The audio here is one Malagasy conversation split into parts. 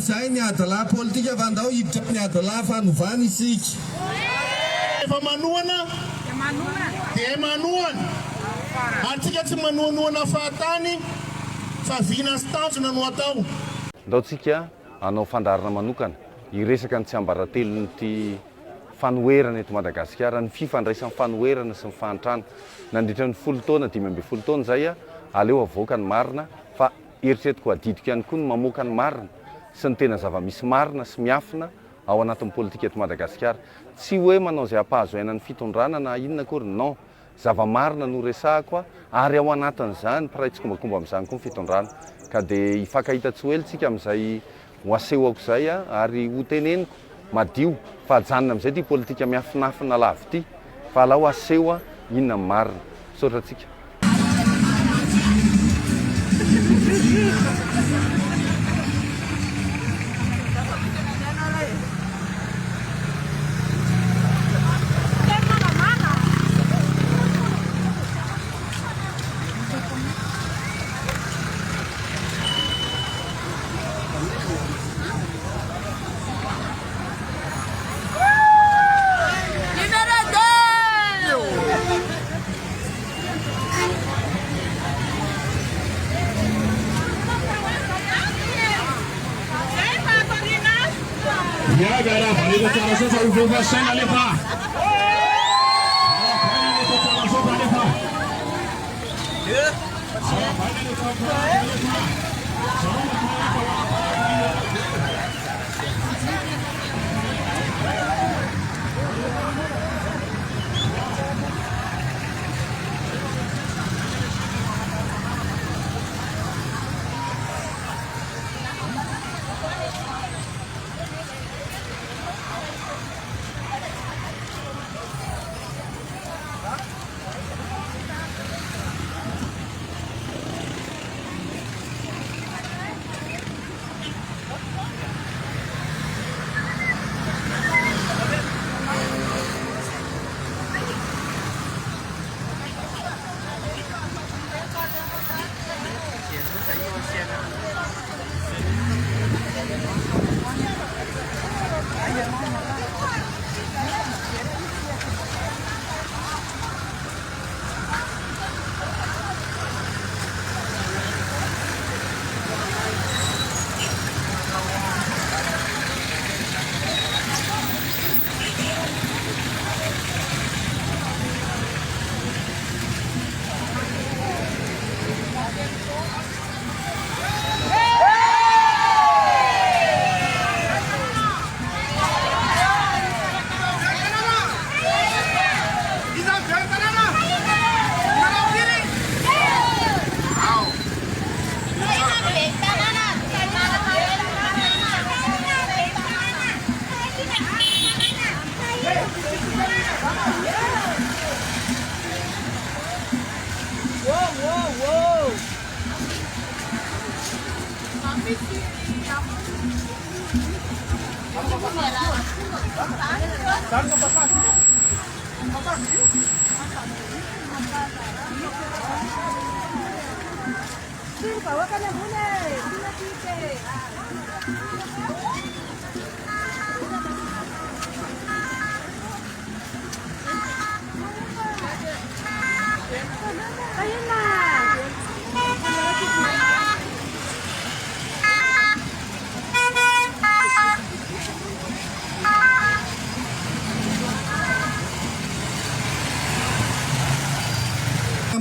Ampy izay ny adilahy politika fa andao hiditra amin'ny adilahy fanovana isika. Rehefa manohana dia manohana ary tsika tsy manohanohana fahatany fa vina sy tanjona no atao. Ndao tsika hanao fandaharana manokana hiresaka ny tsiambaratelon'ity fanoherana eto Madagasikara, ny fifandraisan'ny fanoherana sy ny fahantrana. Nandritra ny folo taona, 15 taona izay, aleo avoaka ny marina fa eritreretiko ho adidiko ihany koa ny mamoaka ny marina sy ny tena zava-misy marina sy miafina ao anatin'ny politika eto Madagasikara. Tsy hoe manao izay hampahazo aina ny fitondrana na inona akory, non. Zava-marina no resahako ary ao anatin'izany mpiray tsikombakomba amin'izany koa ny fitondrana. Ka dia hifankahita tsy ho ela isika amin'izay ho asehoko izay ary ho teneniko madio fa ajanona amin'izay ity politika miafinafina lava ity fa alao aseho inona ny marina. Misaotra antsika.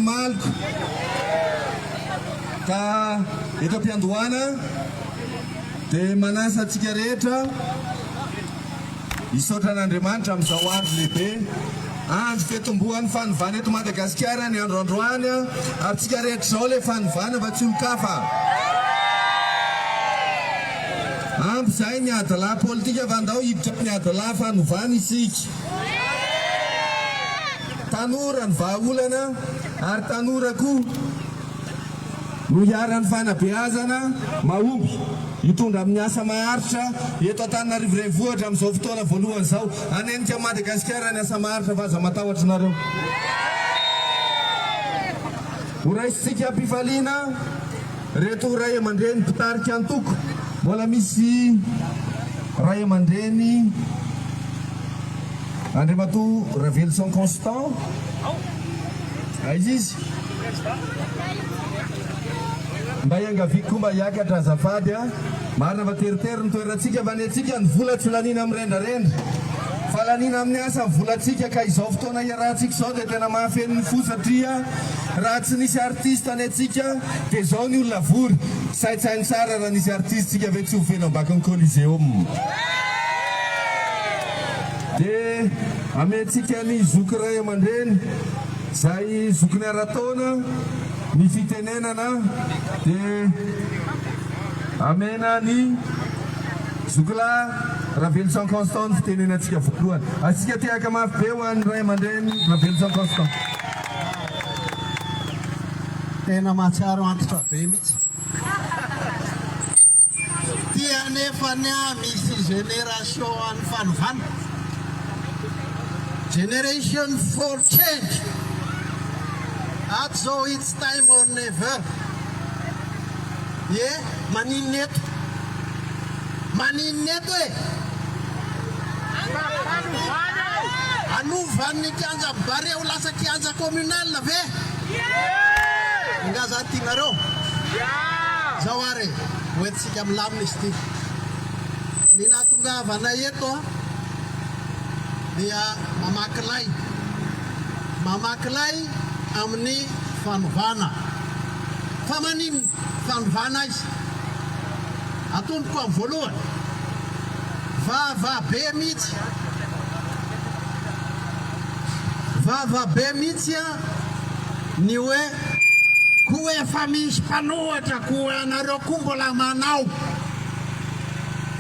Maloka ka eto am-piandohana dia manasa antsika rehetra hisaotra an'Andriamanitra amin'izao andro lehibe, andro fiatombohan'ny fanovana eto Madagasikara ny andro androany ary tsika rehetra izao ilay fanovana fa tsy olon-kafa. Ampy izay ny adilahy politika fa andao hiditra amin'ny adilahy fanovana isika. Tanora ny vahaolana ary tanora koa no iharan'ny fanabeazana mahomby hitondra amin'ny asa maharitra eto Antananarivo Renivohitra amin'izao fotoana voalohany izao. Hanenika an'i Madagasikara ny asa maharitra fa aza matahotra nareo. Ho raisintsika am-pifaliana ireto ray aman-dreny mpitarika antoko. Mbola misy ray aman-dreny Andriamatoa Raveloson Constant. Aiza izy? Mba iangaviako koa mba hiakatra azafady a. Marina fa teritery ny toerantsika fa ny antsika ny vola tsy laniana amin'ny rendrarendra fa laniana amin'ny asa ny volantsika ka izao fotoana iarahantsika izao dia tena mahafeno ny fo satria raha tsy nisy artiste ny antsika dia izao ny olona vory. Saintsaino tsara raha nisy artiste tsika ve tsy ho feno ambakin'ny coliseum. Dia amentsika ny zoky ray aman-dreny izay zokiny ara-taona ny fitenenana dia amena ny zokilahy Raveloson Constant ny fitenenantsika voalohany. Asika tehaka mafy be ho an'ny ray aman-dreny Raveloson Constant. Tena mahatsiaro antitra be mihitsy. Ty anefa ny ahy misy génération an'ny fanovana. Generation for change. Ato zao it's time or never. Ye, maninona eto? Maninona eto e? Hanova ny kianja Barea ho lasa kianja communal ve? Angaha zany tianareo? Zao ary e, ho entintsika milamina izy ity. Ny nahatongavanay eto dia mamaky lay. Mamaky lay amin'ny fanovana. Fa maninona fanovana aiza? Atomboko amin'ny voalohany. Vava be mihitsy. Vava be mihitsy an ny hoe koa efa misy mpanohatra koa ianareo koa mbola manao.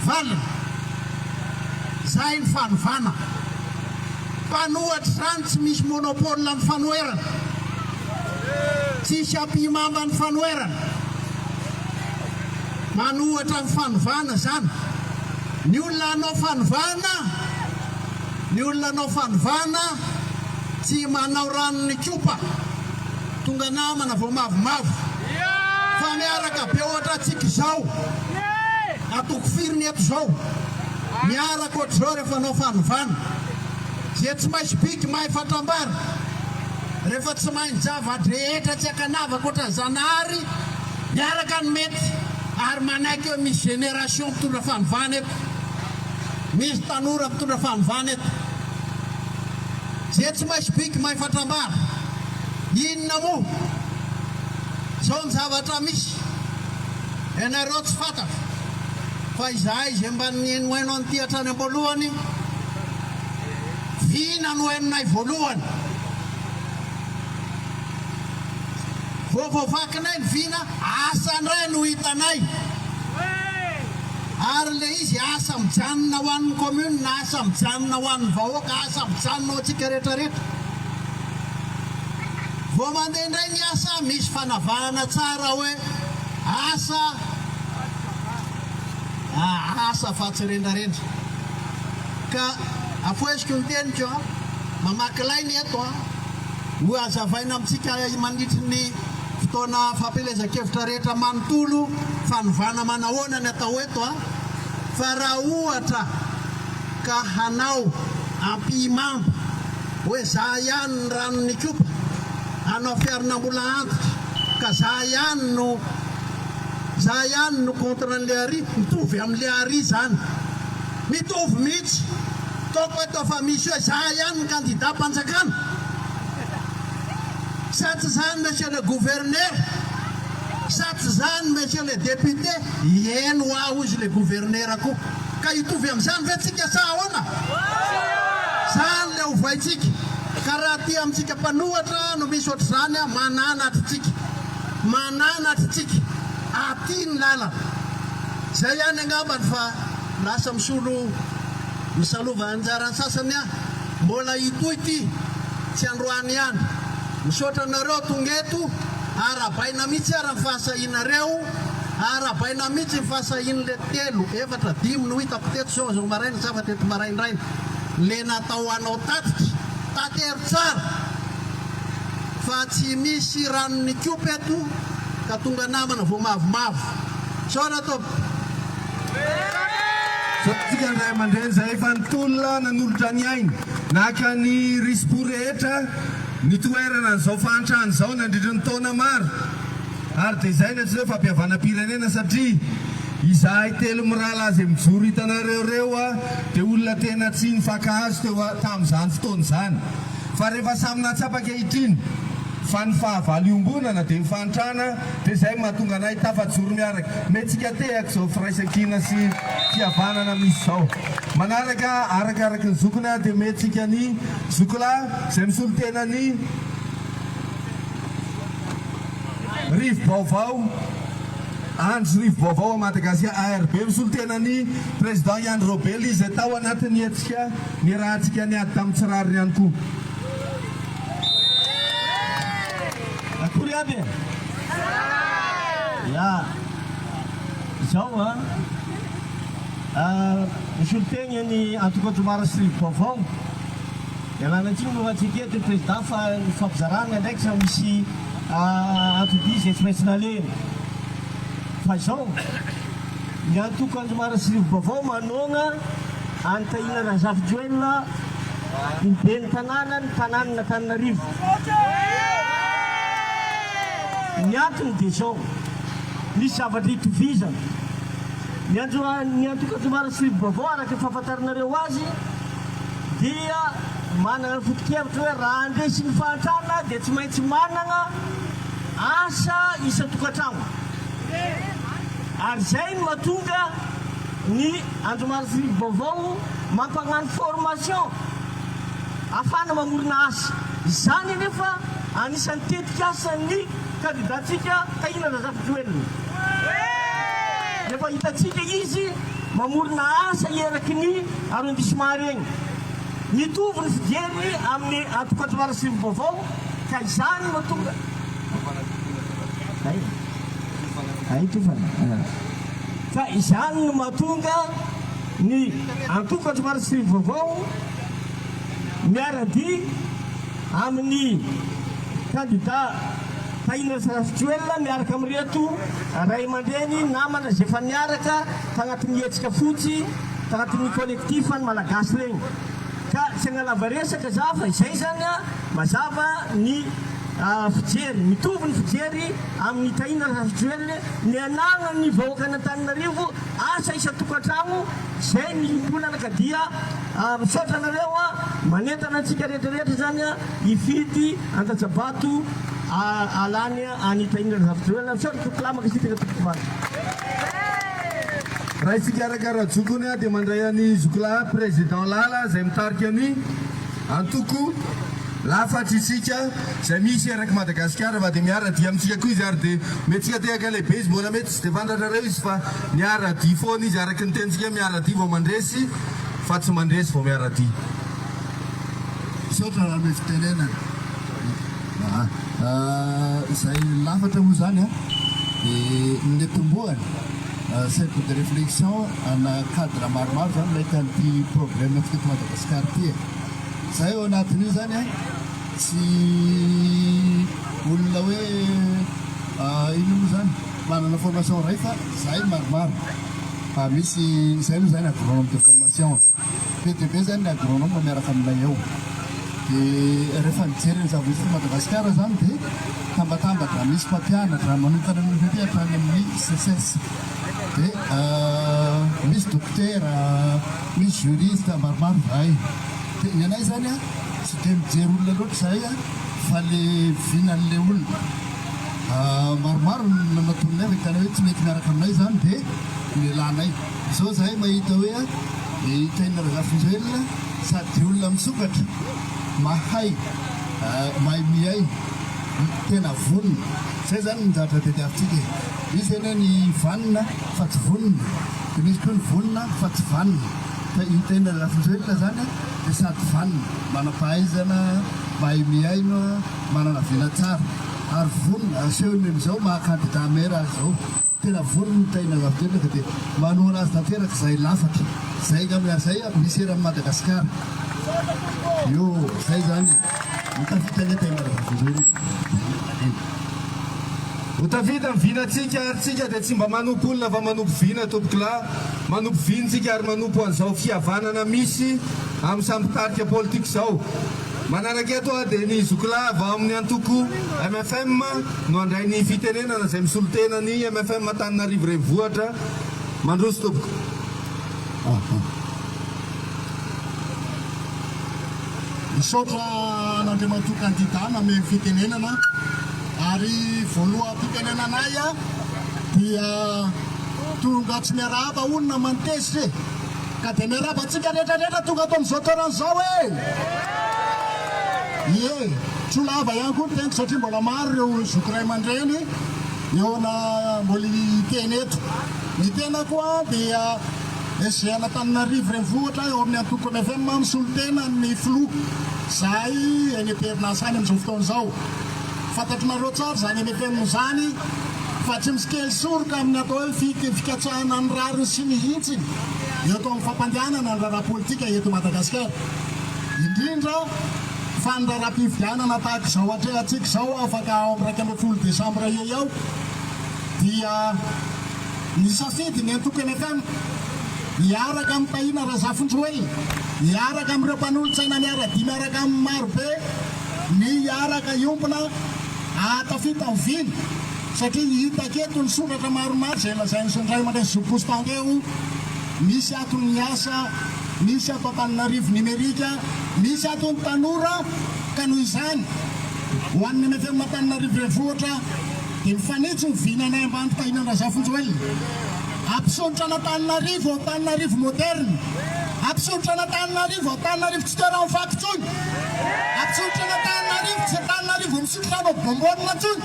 Valiny, Zay ny fanovana. Mpanohatra izany tsy misy monopole ny fanoherana. Tsisy ampihimamba ny fanoherana. Manohatra ny fanovana izany. Ny olona hanao fanovana, ny olona hanao fanovana tsy manao ranon'Ikopa. Tonga namana vao mavomavo. Fa miaraka be ohatrantsika izao. Atoko firy ny eto izao. Miaraka ohatr'izao rehefa hanao fanovana. Izay tsy mahay sobiky mahay fatrambara. Rehefa tsy mahay ny zava-drehetra tsy ankanavaka ohatran'i Zanahary, miaraka no mety ary manaiky hoe misy génération mpitondra fanovana eto. Misy tanora mpitondra fanovana eto. Izay tsy mahay sobiky mahay fatrambara. Inona moa izao ny zavatra misy? Ianareo tsy fantatro fa izahay izay mba nihenoheno an'ity hatrany am-boalohany, vina no henonay voalohany. Vao voavakinay ny vina, asa indray no hitanay. Ary ilay izy asa mijanona ho an'ny commune, asa mijanona ho an'ny vahoaka, asa mijanona ho antsika rehetra rehetra. Vao mandeha indray ny asa, misy fanavahana tsara hoe asa asa fa tsy rendrarendra. Ka afoheziko ny teniko an, mamaky lay ny eto an, ho hazavaina amintsika mandritry ny fotoana fampielezan-kevitra rehetra manontolo fanovana manahoana ny atao eto an, fa raha ohatra ka hanao ampihimamba hoe za ihany ny ranon'Ikopa, hanao fiarina mbola antitra ka za ihany no za ihany no contre an'le ary, mitovy amin'le ary zany, mitovy mihitsy, ataoko eto fa misy hoe za ihany ny candidat mpanjakana, sa tsy zany monsieur le gouverneur, sa tsy zany monsieur le député, eny hoa hozy le gouverneur koa. Ka hitovy amin'izany ve tsika sa ahoana? Zany le ovaintsika. Ka raha aty amintsika mpanohatra no misy ohatr'izany mananatra tsika. Mananatra tsika. Aty ny lalana. Zay ihany angambany fa lasa misolo misalova anjaran'ny sasany aho. Mbola hitohy ity, tsy androany ihany. Misaotra anareo tonga eto, arahabaina mihitsy ara ny fahasahianareo. Arahabaina mihitsy ny fahasahian'le telo, efatra, dimy no hitako teto zao zao maraina sa fa teto maraindraina le natao hanao tatitra. Tatero tsara fa tsy misy ranon'Ikopa eto ka tonga namana vao mavomavo. Misaotra tompoko. Isaorantsika ny ray aman-dreny izay efa nitolona nanolotra ny ainy, naka ny risi-po rehetra nitoerana an'izao fahantrana izao nandritry ny taona maro. Ary dia izay ny antsoina hoe fampihavanam-pirenena satria izahay telo mirahalahy izay mijoro hitanareo ireo dia olona tena tsy nifankahazo teo tamin'izany fotoana izany. Fa rehefa samy nahatsapa ankehitriny fa ny fahavalo iombonana dia ny fahantrana dia izay no mahatonga anay tafajoro miaraka. Omentsika tehaka izao firaisankina sy fihavanana misy izao. Manaraka arakaraky ny zokiny dia omentsika ny zokilahy izay misolo tena ny. Rivo-baovao, Andry Rivo-baovao à Madagasikara, ARB, misolo tena ny Président Ian Robely izay tao anatin'ny hetsika niarahantsika niady tamin'ny tsy rariny ihany koa. Akory aby e! Ya, izao an, misolo tegna ny Antoko Anjomara sy Rivo-baovao. Ialana tsiny moa fa tsy eto ny président fa ny fampizarana ny andraikitra misy anton-dia izay tsy maintsy nalehiny. Fa izao, ny antoko Anjomara sy Rivo-baovao manohagna an'i Tahina Razafijoelina ho ben'ny tanàna ny tanànan'Antananarivo. Ny antony dia izao, misy zavatra itovizana. Ny antoko Anjomara sy Rivo-baovao araka ny fahafantaranareo azy, dia manana ny foto-kevitra hoe raha handresy ny fahantrana dia tsy maintsy manana asa isan-tokantrano. Ary izay no mahatonga ny Anjomara sy Rivo-baovao mampagnano formation ahafahana mamorona asa. Izany anefa anisan'ny tetikasan'ny kandidantsika Tahina Razafijoelina. Efa hitantsika izy mamorona asa eraky ny arrondissement regny. Mitovy ny fijery amin'ny antoko Anjomara sy Rivo-baovao ka izany no tonga ka izany no mahatonga ny antoko Anjomara sy Rivo-baovao miara-dia amin'ny kandida Tahina Rajoelina miaraka amin'ireto ray aman-dreny namana izay efa niaraka tagnatin'ny hetsika fotsy tagnatin'ny collectif ny Malagasy regny ka tsy hagnalava resaka za fa izay zany a mazava ny fijery mitovy ny fijery amin'ny Tahina Rajoelina ny anagnan'ny vahoakan'Antananarivo asa isan-tokantragno izay ny iombonana ka dia misaotra anareo a manentana antsika rehetra rehetra zany a hifidy Andatsabato alany any Tahina Razafijoelina. Misaotra tompoko lahy, mankasitraka tompoko vavy. Raha isika araka Rajokony dia mandray an'i Zokilahy Président Lala izay mitarika ny antoko Lafatra isika izay misy eraky Madagasikara fa dia miara-dia amintsika koa izy ary dia omentsika tehaka lehibe izy mbola mety tsy dia fantatrareo izy fa miara-dia foana izy araka ny tenintsika miara-dia vao mandresy fa tsy mandresy vao miara-dia. Misaotra nanome fitenenana. Izay lafatra moa izany dia ny netombohany cercle de réflexion ana cadre maromaro izany nahita an'ity problème antsika eto Madagascar ity e. Izay ao anatin'io izany tsy olona hoe inona moa izany manana formation iray fa izahay maromaro fa misy izay moa izany agronome de formation. Be dia be zany ny agronome miaraka aminay ao. Dia rehefa nijery ny zava-misy teto Madagasikara zany dia tambatambatra, misy mpampianatra manokana ny UPP hatrany amin'ny SECES. Dia misy dokotera, misy juriste maromaro izahay. Dia ny anay zany tsy dia mijery olona loatra izahay fa le vinan'le olona. Maromaro ny nanatononay fa hitanay hoe tsy mety miaraka aminay izany dia nialanay. Izao izahay mahita hoe i Tahina Razafinjoelina sady olona misokatra, mahay, mahay mihaino, tena vonona. Izay izany ny zavatra tadiavintsika e. Misy anie ny vanona fa tsy vonona, dia misy koa ny vonona fa tsy vanona. Fa i Tahina Razafinjoelina izany dia sady vanona, manam-pahaizana, mahay mihaino, manana vina tsara ary vonona, asehony amin'izao maha kandida maire azy izao. Tena vonona ny Tahina Razafinjoelina ka dia manohana azy tanteraka izahay lafatra. Zay angamba ary zay misy eran'i Madagasikara. Io zay zany e. Ho tafita anie Tahina Razafinjoelina. Ho tafita ny vinantsika ary tsika dia tsy mba manompo olona fa manompo vina tompokolahy, manompo vina tsika ary manompo an'izao fihavanana misy amin'ny samy mpitarika politika izao. Manaraka eto aho dia ny zokilahy avy ao amin'ny antoko mfm no handray ny fitenenana izay misolo tena ny mfm Antananarivo Renivohitra. Mandroso tompoko. Misaotra an'Andriamatoa kandida namehy ny fitenenana ary voaloham-pitenenanay dia tonga tsy miarahaba hono naman'i Tezitra e! Ka dia miarahaba antsika rehetra rehetra tonga ato amin'izao toerana izao e! Ie, tsy ho lava ihany koa ny teniko satria mbola maro ireo zoky ray aman-dreny eo na mbola hiteny eto. Ny tenako dia SG an'Antananarivo Renivohitra eo amin'ny antoko mfm misolo tena ny filoha izahay eny am-perinasa any amin'izao fotoana izao. Fantatr'nareo tsara izany mfm izany fa tsy misy kely soroka amin'ny atao hoe fikatsahana ny rariny sy ny hitsiny eto amin'ny fampandehanana ny raharaha politika eto Madagasikara. Indrindra fa ny raharaham-pifidianana tahaka izao atrehantsika izao afaka ao amin'ny 11 desambra eo eo dia Nisafidy ny antoko mfm hiaraka amin'i Tahina Razafinjoelina, hiaraka amin'ireo mpanolotsaina miara-dia miaraka amin'ny marobe ny hiaraka hiombona hahatafita ny vina satria hitako eto ny soratra maromaro izay lazain'ny ray aman-dreny zoky Constant eo, misy ato ny asa, misy ato Antananarivo nimerika, misy ato ny tanora ka noho izany ho an'ny mfm Antananarivo Renivohitra Dia mifanitsy ny vinanay ambany Tahina Razafinjoelina. Hampisondrotra an'Antananarivo Antananarivo moderne. Hampisondrotra an'Antananarivo Antananarivo tsy toeran'ny fako intsony. Hampisondrotra an'Antananarivo tsy Antananarivo misotro rano bonbonne intsony.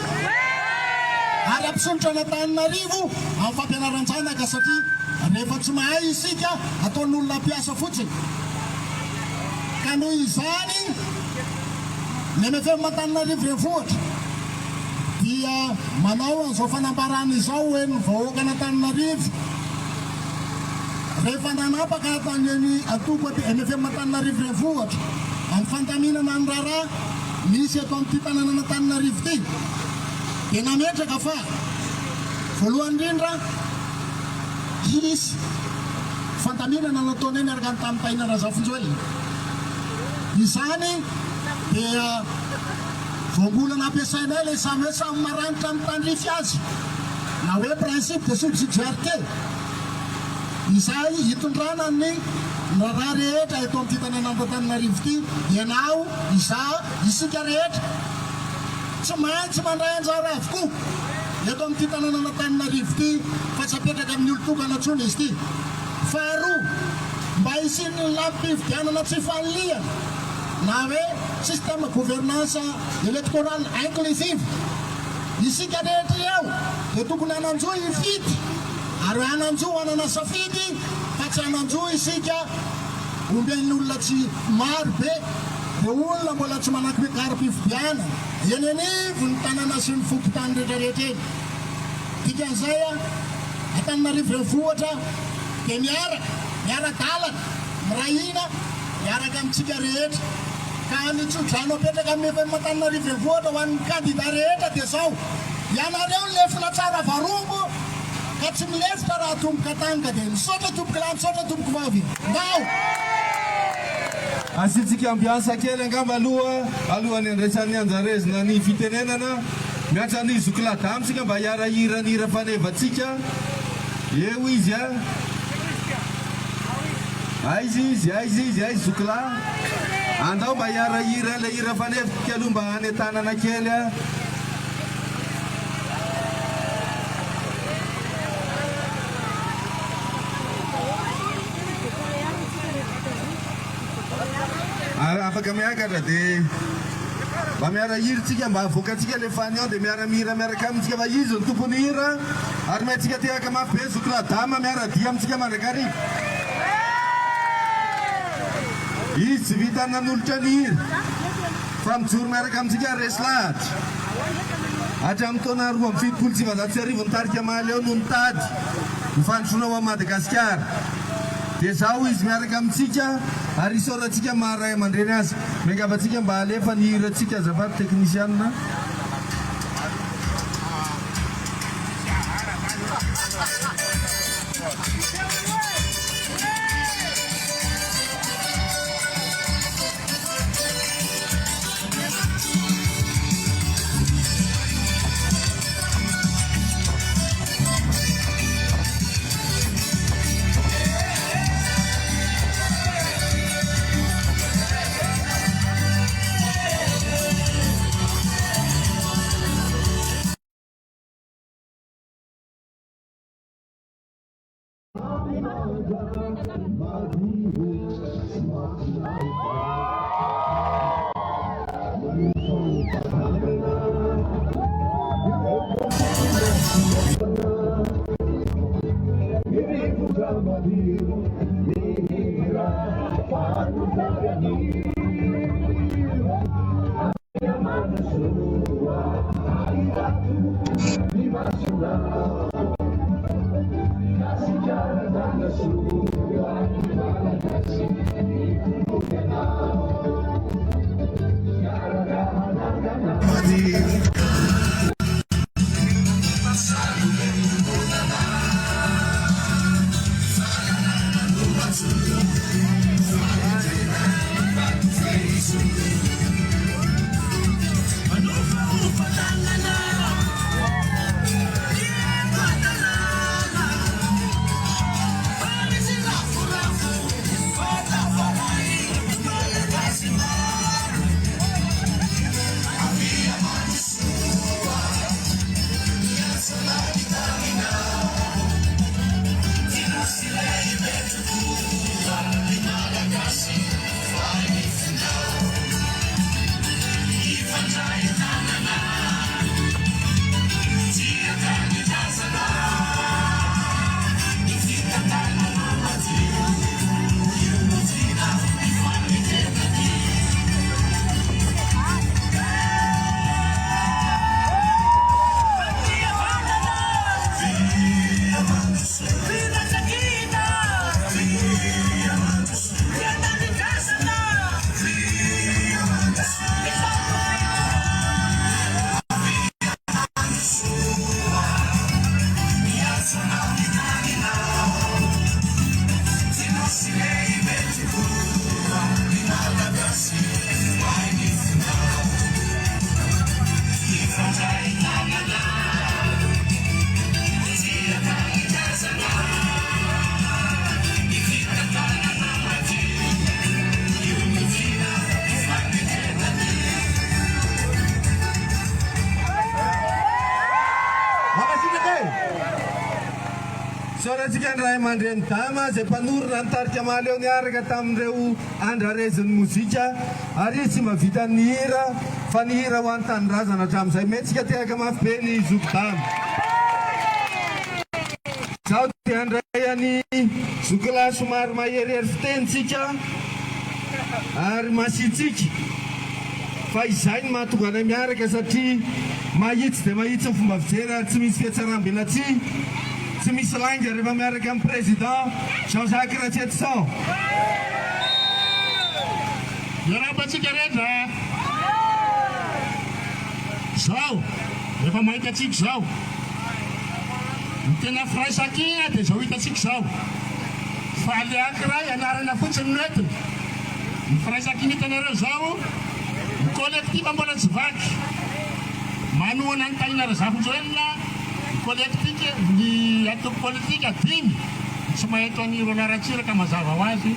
Ary hampisondrotra an'Antananarivo amin'ny fampianaran-janaka satria rehefa tsy mahay isika ataon'olona mpiasa fotsiny. Ka noho izany ny MFM Antananarivo Renivohitra. dia manao an'izao fanambarana izao hoe ny vahoakan'Antananarivo rehefa nanapaka tany ny antoko mfm Antananarivo Renivohitra amin'ny fandaminana ny raharaha misy eto amin'ity tanànan'Antananarivo ity dia nametraka fa voalohany indrindra hisy fandaminana nataonay niaraka tamin'i Tahina Razafinjoelina izany dia Voambolana ampiasainay ilay samy hoe samy maranitra amin'ny tandrify azy na hoe principe de subsidiarité izay hitondrana ny raharaha rehetra eto amin'ity tanànan'Antananarivo ity, ianao, izaho, isika rehetra tsy maintsy mandray anjara avokoa eto amin'ity tanànan'Antananarivo ity fa tsy apetraka amin'ny olon-tokana intsony izy ity. Faharoa, mba hisian'ny lamim-pifidianana tsy fanilihana na hoe Système gouvernance électorale inclusive, isika rehetra eo dia tokony hanan-jo hifidy ary hanan-jo hanana safidy fa tsy hanan-jo isika ombian'ny olona tsy maro be ireo olona mbola tsy manan-kari-pifidianana eny anivon'ny tanàna sy ny fokontany rehetra rehetra eny. Dikan'izay, Antananarivo Renivohitra dia miaraka, miara-dalana, miray hina miaraka amintsika rehetra. Ka ny tso-drano apetraka amin'ny FMM Antananarivo Renivohitra ho an'ny kandida rehetra dia izao, ianareo lefona tsara varombo ka tsy milefitra raha atomboka tany ka dia misaotra tompokolahy misaotra tompokovavy. Ndao! Asiantsika ambiance kely angamba aloha alohan'ny andraisan'ny anjarezina ny fitenenana. Miantso an'i Zoky Ladamy isika mba hiara-hira ny hira fanevantsika. Eo izy a! Aiza izy, aiza izy, aiza zokilahy? Andao mba hiara-hira ilay hira fanefika aloha mba hanentanana kely a! Ary afaka miakatra dia mba miara-hira tsika mba avoakantsika le fanion dia miara-mihira miaraka aminy tsika fa izy no tompon'ny hira ary omentsika tehaka mafy be zoky Ladama miara-dia amintsika mandrakariva. Izy tsy vitan'ny nanolotra ny hira fa mijoro miaraka amintsika ary resy lahatra. Hatramin'ny taona 1972 ny tarika Mahaleo no nitady ny fandrosoana ho an'i Madagasikara. Dia zao izy miaraka amintsika ary isaorantsika maha ray aman-dreny azy. Miangavy antsika mba halefa ny hirantsika azafady teknisianina. Mankasitraka e! Isaorantsika ny ray aman-dreny Dama izay mpanorina ny tarika Mahaleo niaraka tamin'ireo andrarezin'ny mozika ary izy tsy mba vitan'ny nihira fa nihira ho an'ny tanindrazana hatramin'izay. Mihetsika tehaka mafy be ny zoky Dama. Izaho dia handray an'i zokilahy somary maherihery fiteny tsika ary masiatsiaka fa izay no mahatonga anay miaraka satria mahitsy dia mahitsy ny fomba fijery ary tsy misy fihatsarambelatsihy, tsy misy lainga rehefa miaraka amin'ny Président Jean Jacques Ratsietison. Miarahaba antsika rehetra. Izao, rehefa mahita antsika izao. Ny tena firaisankina dia izao hitantsika izao, fa le ankiray anarana fotsiny no entiny. Ny firaisankina hitanareo izao, ny collectif mbola tsy vaky, manohana an'i Tahina Razafinjoelina, ny collectif, ny antoko politika dimy tsy mahento an'i Roland Ratsiraka mazava ho azy,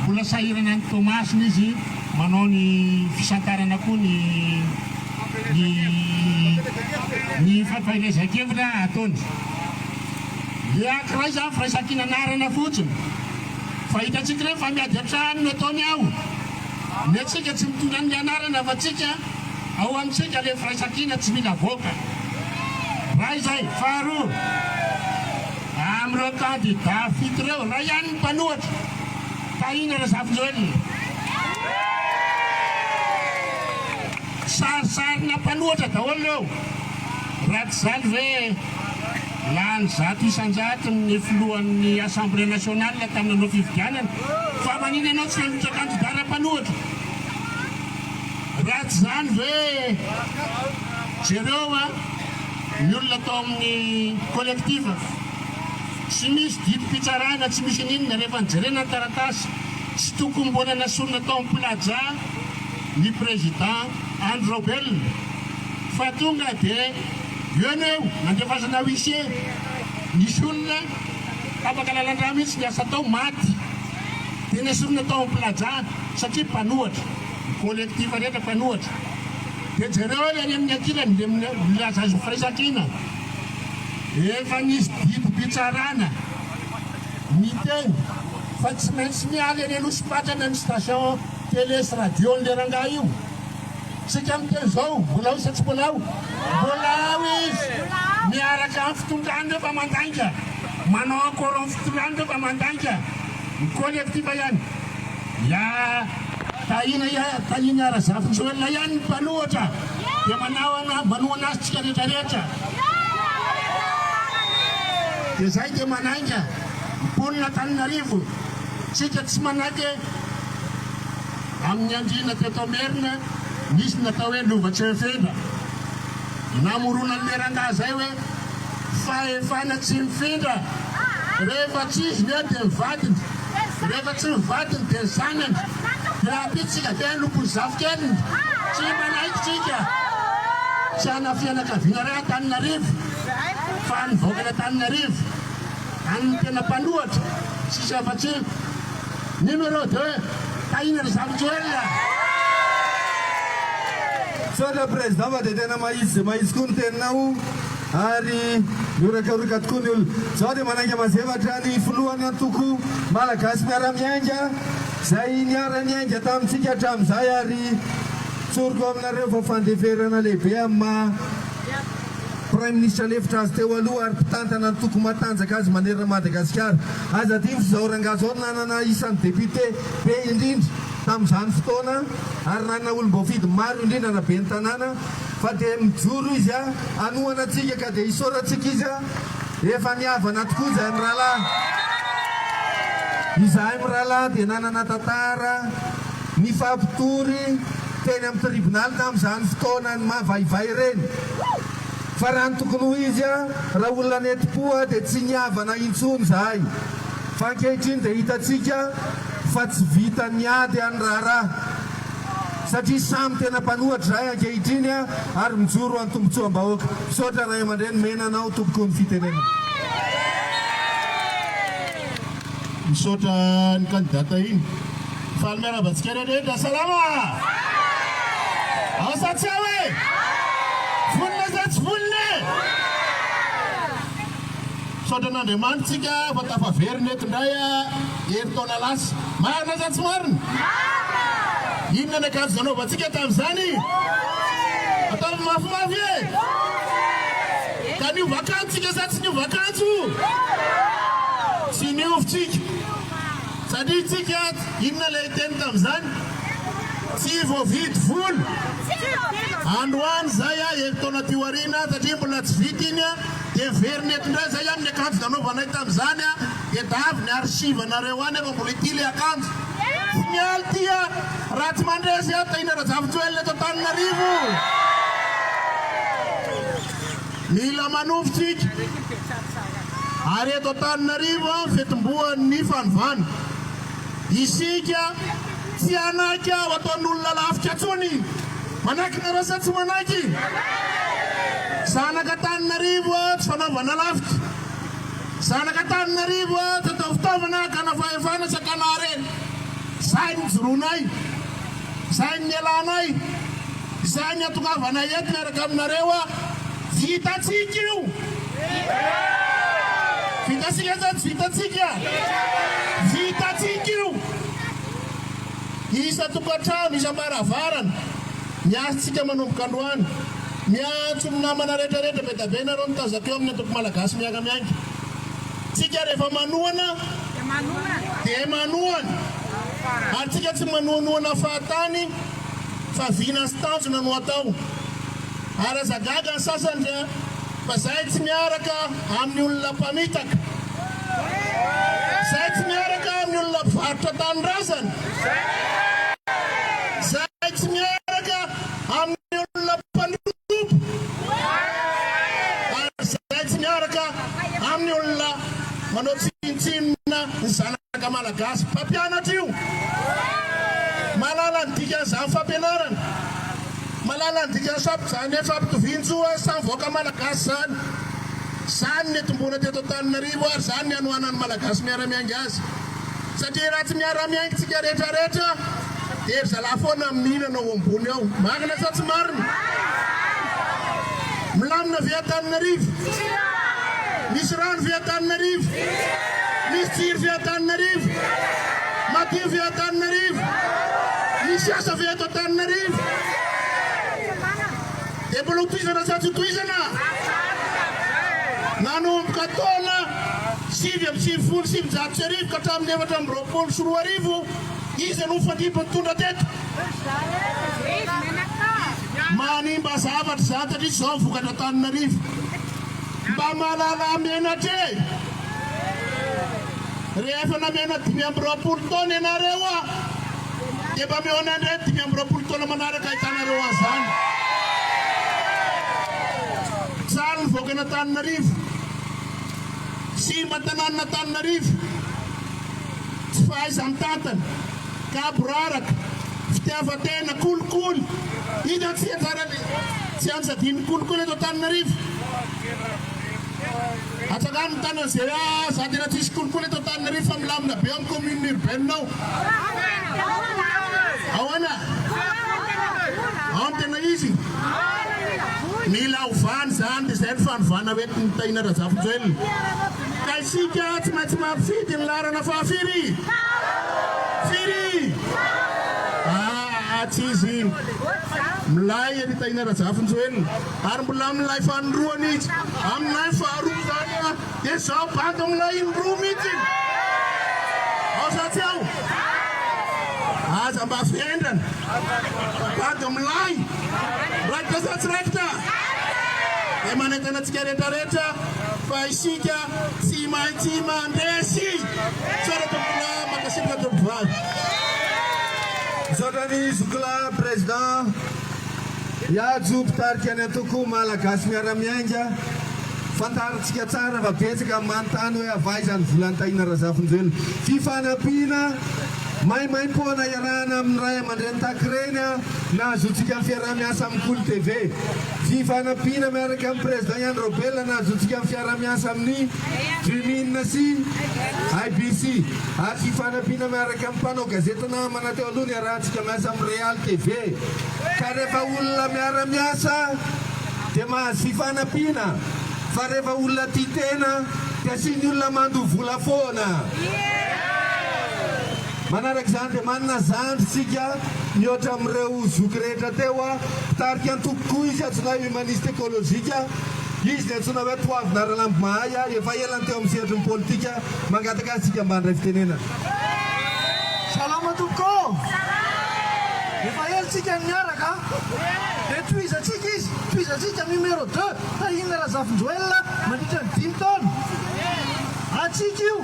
mbola sahirana any Toamasina izy manao ny fisantarana koa ny. ny ny fampaherezan-kevitra ataony. Le ankiray zany firaisankina anarana fotsiny fa hitantsika ireny fa miady an-trano no ataony ao. Ny antsika tsy mitondra an'le anarana fa tsika ao amintsika le firaisankina tsy mila avoaka. Ray izay. Faharoa, amin'ireo kandida fito ireo, ray ihany ny mpanohatra. Tahina Razafinjoelina. Sarisarina mpanohatra daholo ireo. Raha tsy izany ve lany 100% ny filohan'ny Assemblée nationale tamin'ny nanao fifidianana? Fa maninona ianao tsy nanolotra kandida raha mpanohatra? Raha tsy izany ve jereo a ny olona tao amin'ny collectif. Tsy misy didim-pitsarana, tsy misy n'inona, rehefa nojerena ny taratasy, tsy tokony mbola nasorina tao amin'ny Plaza ny Président Andry Raobelina fa tonga dia eo no eo, nandefasana huissier, nisy olona tapaka lalan-drà mihitsy niasa tao, maty, dia nesorina tao amin'ny Plaza satria mpanohatra, ny collectif rehetra mpanohatra. Dia jereo ary any amin'ny ankilany, dia milaza azy ho firaisankina. Efa nisy didim-pitsarana. miteny fa tsy maintsy miala eny Anosipatrana ny station télé sy radio an'le rangahy io. Tsika miteny zao, mbola ao sa tsy mbola ao? Mbola ao izy, miaraka amin'ny fitondrana ireo fa mandainga, manao accord amin'ny fitondrana ireo fa mandainga, ny collectif ihany. Ya Tahina ya Tahina Razafinjoelina ihany ny mpanohatra dia manao ana manohana azy tsika rehetra rehetra. Dia zay dia manainga mponina Antananarivo, tsika tsy manaiky Amin'ny andriana teto Merina nisy ny atao hoe lova tsy mifindra. Namorona an'ilay rangahy izay hoe fahefana tsy mifindra. Rehefa tsy izy ny eo dia ny vadiny, rehefa tsy ny vadiny dia ny zanany. Dia rahampitso tsika ve hanompo ny zafikeliny? Tsy manaiky tsika. Tsy hanana fianakaviana iray Antananarivo fa ny vahoakan'Antananarivo. Any ny tena mpanohatra, tsisy afa-tsy. Numéro deux, Tahina Razafinjoelina. Misaotra Président fa dia tena mahitsy dia mahitsy koa ny teninao ary miorakoroka tokoa ny olona. Izao dia manainga mazevatra ny filohan'ny antoko Malagasy Miara-Miainga izay niara-niainga tamintsika hatramin'izay ary tsoriko aminareo fa fandeferana lehibe amin'ny maha Praiminisitra lefitra azy teo aloha ary mpitantana antoko matanjaka azy manerana an'i Madagasikara. Aza adino fa izao rangahy izao no nanana isan'ny député be indrindra tamin'izany fotoana ary nanana olom-boafidy maro indrindra na ben'ny tanàna fa dia mijoro izy hanohana antsika ka dia isaorantsika izy efa nihavana tokoa izahay mirahalahy. Izahay mirahalahy dia nanana tantara nifampitory teny amin'ny tribonaly tamin'izany fotoana ny mavaivay ireny. Fa raha ny tokony ho izy, raha olona nentim-po dia tsy nihavana intsony izahay. Fa ankehitriny dia hitantsika fa tsy vitan'ny ady any raharaha. Satria samy tena mpanohatra izahay ankehitriny ary mijoro ho an'ny tombotsoam-bahoaka. Misaotra ray aman-dreny, mena anao tompoko ny fitenenana. Misaotra ny kandida Tahina. Faly miarahaba antsika rehetra. Salama! Ao sa tsy ao e? Vonona sa tsy vonona e? Misaotra an'Andriamanitra tsika fa tafaverina eto indray herintaona lasa. Marina sa tsy marina? Inona ny akanjo nanaovantsika tamin'izany? Ataovy mafimafy e! Ka niova akanjo tsika sa tsy niova akanjo? Tsy niova tsika. Satria tsika, inona ilay teny tamin'izany? Tsy voavidy vola. Androany izay, herintaona aty aoriana, satria mbola tsy vita iny, dia miverina eto indray izay amin'ny akanjo nanaovanay tamin'izany, dia davy ny archive-nareo any fa mbola ity ilay akanjo. Tsy miala ity raha tsy mandresy aho, Tahina Rajafinjoelina eto Antananarivo. Mila manovo tsika. Ary eto Antananarivo fitomboan'ny fanovana. Isika tsy hanaiky aho ataon'olona lafika tsony. Manaiky nareo sa tsy manaiky? Zanak'Antananarivo tsy fanaovana lafika. Zanak'Antananarivo tsy atao fitaovana hakana fahefana sy hakana harena. Zay ny ijoroanay. Zay ny nialanay. Izay ny hatongavanay eto miaraka aminareo a! Vitantsika io! Vitantsika sa tsy vitantsika? Vitantsika io! Isan-tokantrano, isam-baravarana, miasintsika manomboka androany. Miantso ny namana rehetra rehetra, be dia be nareo nitazako eo amin'ny antoko Malagasy Miainga Miainga. Tsika rehefa manohana dia manohana. Ary tsika tsy manohanohana fahatany. Fa vina sy tanjona no atao. Ary aza gaga ny sasany ry fa zahay tsy miaraka amin'ny olona mpamitaka. Zahay tsy miaraka amin'ny olona mpivarotra tanindrazana. Zahay tsy miaraka amin'ny olona mpandrobo. Ary zahay tsy miaraka amin'ny olona manao tsinontsinona ny zanaka. Zanaka Malagasy mpampianatra io. Mahalala ny dikan'izany fampianarana. Mahalala ny dikan'ny izany hoe fampitovian-jo ary samy vahoaka Malagasy izany. Izany ny nitomboana teto Antananarivo ary izany ny hanohanan'ny Malagasy miara-miainga azy. Satria raha tsy miara-miainga isika rehetra rehetra dia ry zalahy foana mihinana ao ambony ao. Marina sa tsy marina? Milamina ve Antananarivo? Misy rano ve Antananarivo? Misy jiro ve Antananarivo? Madio ve Antananarivo? Misy asa ve eto Antananarivo? Dia mbola ho tohizana sa tsy ho tohizana? Nanomboka taona 1999 ka hatramin'ny 2024, iza no nifandimby nitondra teto? Manimba zavatra izany satria izao ny vokatra Antananarivo. Mba mahalala menatra e! Rehefa namena 25 taona ianareo a! Dia mba mihaona indray ny 25 taona manaraka ahitanareo an'izany. Tsara ny vahoakan'Antananarivo. Simba ny tanànan'Antananarivo. Tsy fahaiza-mitantana. Gaboraraka, fitiavan-tena, kolikoly, iza tsy anjaran'ny tsy anjadian'ny kolikoly eto Antananarivo? Atsangano ny tanana izay hoe ah za tena tsisy kolikoly eto Antananarivo fa milamina be ao amin'ny commune urbaine ao. Ahoana? Ao ny tena izy? Mila ovana izany dia izay ny fanovana hoentin'i Tahina Razafinjoelina. Ka isika tsy maintsy mampifidy ny laharana fahafiry? Firy? Aa tsy izy iny. Milay ry Tahina Razafinjoelina. Ary mbola milay fanindroany izy. Aminay faharoa izany an, dia izao bandy milay indroa mihitsy iny. Ao sa tsy ao? Aza mba vendrana. Fa bandy milay. Raikitra sa tsy raikitra? Dia manentana antsika rehetra rehetra fa isika tsy maintsy mandresy. Misaotra tompokolahy, mankasitraka tompokovavy. Misaotra an'i Zokilahy Président Iajo mpitarika ny antoko Malagasy Miara-Miainga. Fantarintsika tsara fa betsaka ny manontany hoe avy aiza ny volan'i Tahina Razafinjoelina. Fifanampiana maimaimpoana iarahana amin'ny ray aman-dreny tahaka ireny nahazoantsika ny fiaraha-miasa amin'ny Kolo TV. Fifanampiana miaraka amin'ny Président Ihany Raobelina nahazoantsika ny fiaraha-miasa amin'ny Dream'in sy IBC. Ary fifanampiana miaraka amin'ny mpanao gazety namana teo aloha niarahantsika miasa amin'ny Real TV. Ka rehefa olona miara-miasa dia mahazo fifanampiana fa rehefa olona tia tena dia asian'ny olona mandoa vola foana. Manaraka izany dia manana zandry isika mihoatra amin'ireo zoky rehetra teo. Mpitarika antoko koa izy antsoina hoe Humaniste Ecologique. Izy no antsoina hoe Toavina Ralambomahay. Efa ela no teo amin'ny sehatry ny politika. Mangataka azy isika mba handray fitenenana. Salama tompoko ô! Efa ela tsika no niaraka a! Dia tohizantsika izy, tohizantsika numéro deux Tahina Razafinjoelina mandritra ny dimy taona. Antsika io!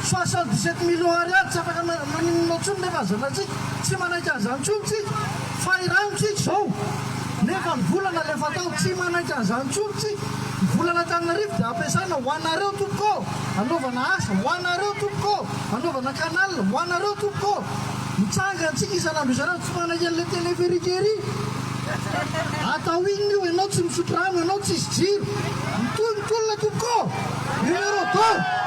77 millions ariary tsy afaka maninona intsony nefa ny zanatsika tsy manaiky an'izany intsony tsika. Fahirano tsika izao nefa ny vola nalefa tao tsy manaiky an'izany intsony tsika. Ny volan'Antananarivo dia ampiasaina ho anareo tompoko ô! Anaovana asa ho anareo tompoko ô! Anaovana canal ho anareo tompoko ô! Mitsangana tsika isan'andro isan'andro tsy manaiky an'ilay téléphérique ery. Atao inona io? Ianao tsy misotro rano, ianao tsisy jiro. Mitohy ny tolona tompoko ô! Numéro deux!